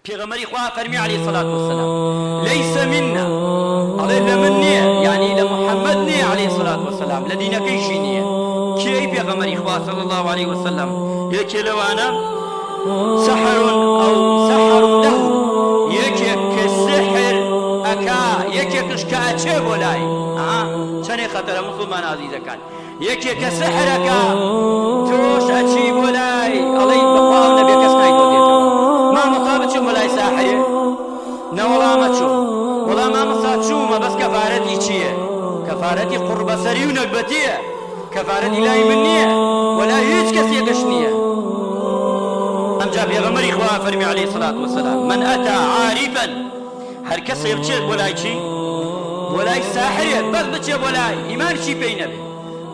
پێغەمبەری خوا فەرمی علیە سەلات وسلام لەیس منا ئەڵێ لە من نییە یعنی لە محەممەد نییە علیە سەلات وسلام لە دینەکەیشی نییە کێی پێغەمبەری خوا صلی الله علیه وسلم یەکێ لەوانە سحر ئەو سحر له یەکێک کە سحر ئەکا یەکێکش کە ئەچێ بۆ لای ئەها چەنێ خەتەرە موسڵمان ئازیزەکان یەکێ کە سحر ئەکا تۆش ئەچی بۆ لای ئەڵێی بەخوا ئەو نەبێ کەس نایدۆزێتەوە مامۆستا بچم بۆ لای ساحرێ نەوەڵا مەچۆ وەڵا مامۆستا چوومە بەس کەفارەتی چییە کەفارەتی قوڕبەسەری و نەگبەتیە کەفارەتی لای من نییە وەلا هیچ کەسێکش نییە ئەمجا پێغەمبەری خوا فەرمی عەلەیهی سڵات وەسەلام من ئەتا عاریفا هەر کەسێ بچێت بۆ لای چی؟ بۆ لای ساحرێ بەس بچێ بۆ لای ئیمانشی پێی نەبێ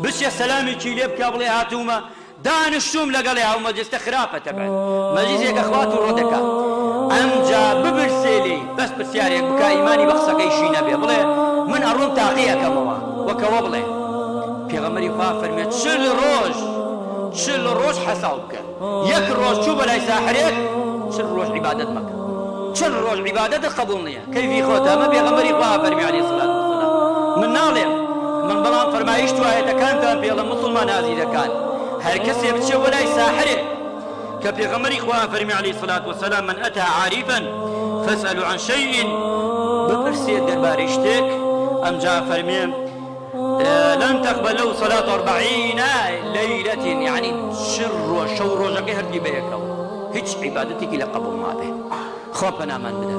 بچێ سەلامێکی لێ بکا بڵێ هاتوومە دانشتووم لەگەڵێ ئەو مەجلسە خراپە تەبعەن مەجلسێکە خوا توڕە دەکا ئەمجا بپرسێ لێی بەس پرسیارێک بکا ئیمانی بە قسەکەیشی نەبێ بڵێ من ئەڕۆم تاقی ئەکەمەوە وەکەوە بڵێ پێغەمبەری خوا فەرمێ 40 ڕۆژ 40 ڕۆژ حەساو بکە یەک ڕۆژ چوو بەلای ساحرێک 40 ڕۆژ عیبادەت مەکە 40 ڕۆژ عیبادەتت قبوڵ نییە کەیفی خۆتە ئەمە پێغەمبەری خوا فەرمی عەلەیهی سڵات وسلام من ناڵێم من بەڵام فەرمایشت و ئایەتەکانتان پێڵم موسڵمان ئازیزەکان هەر کەسێ بچێ بۆ لای ساحرێک کە پێغەمبەری خوا فەرمی عەلەیهی سڵات وسلام من ئەتا عاریفا فاسألوا عن شيء بپرسێت دەربارەی شتێک ئەمجا فەرمێ لن تقبل له صلاة أربعين ليلة یعنی 40 ڕۆژ شەو ڕۆژەکەی هەردووی بەیەکەوە هیچ عیبادەتێکی لە قبوڵ نابێ خوا پەنامان بدە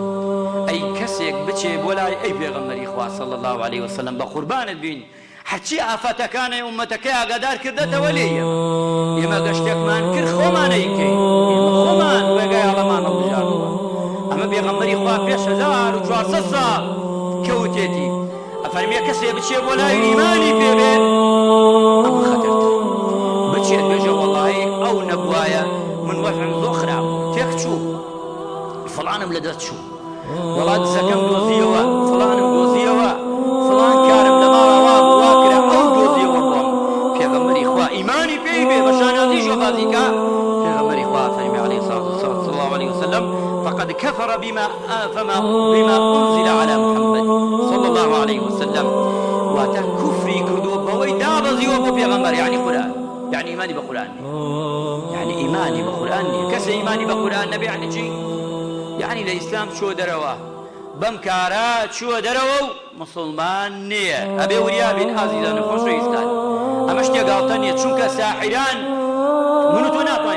ئەی کەسێک بچێ بۆ لای ئەی پێغەمبەری خوا صلی اللە علیە وسلم بەقوربانت بین هەرچی ئافەتەکانە ئومەتەکەی ئاگادار کردەتەوە لێی ئێمە ئێمە گەر شتێکمان کرد خۆمان ئەیکەین ئێمە خۆمان ڕێگای هەڵەمان هەڵبژاردووە ئەمە پێغەمبەری خوا پێش 1400 ساڵ کەوتێتی ئەفەرمێ کەسێ بچێ بۆ لای ئیمانی پێ بێ ئەمە خەتەرترە بچێت بێژە وەڵایی ئەو نەبوایە من وەزعم زۆر خراپ بوو تێک چوو فڵانم لە دەست چوو وەڵا دزەکەم دۆزیەوە فڵانم دۆزیەوە فڵان کارم لە ماڵا وا بوو وا کرا ئەو دۆزیەوە بۆم پێغەمبەری خوا ئیمانی پێی بێ بە شانازیشەوە باسی کا پێغەمبەری خوا فەرمی عەلەیهی سڵات وسلام صلی الله علیه وسلم فقد كفر بما فما بما أنزل على محمد صلى الله عليه وسلم واتە کوفری کردووە بەوەی دابەزیوە بۆ پێغەمبەر یعنی قورئان یعنی ئیمانی بە قورئان نیە یعنی ئیمانی بە قورئان نیە کەسێ ئیمانی بە قورئان نەبێ یعنی چی یعنی لە ئیسلام چووە دەرەوە بەم کارە چووە دەرەوە و موسڵمان نیە ئەبێ وریا بین ئازیزان و خۆشەویستان ئەمە شتێ گاڵتە نیە چونکە ساحیران من و تۆ ناتوانین.